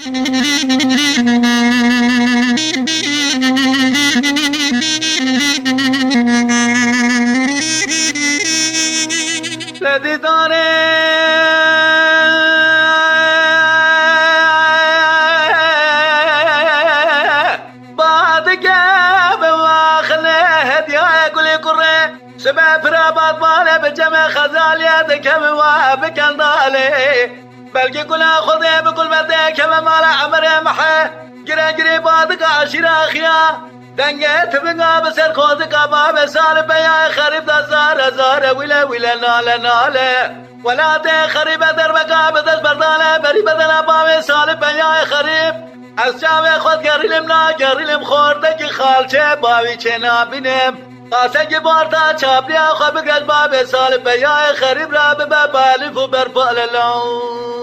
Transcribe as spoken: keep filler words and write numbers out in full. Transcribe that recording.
Li dîdarê badike bi waxilê hediyayê gulê kurê, sibe pira badbale bi cemê xezaliye dikeve wa bi kendalê. Belkî gula Xwedê bi gulbetê keve mala emirê mehe, gire girê badika eşîra xiya. Dengê tivinga bi ser xozika babê Salih Beyayê xerîb de zare zare wîle wîle nale nale. Welatê xerîbe derbeka bi dest berdane berî bedena bavê Salih Beyayê xerîb. Ez çavê xwe digerîlim nagerîlim xortekî xalçê bavî çê nabînim. Qasekî barta çapliya xwe bigreş bavê Salih Beyayê xerîb re bibe balîf û berpale lay.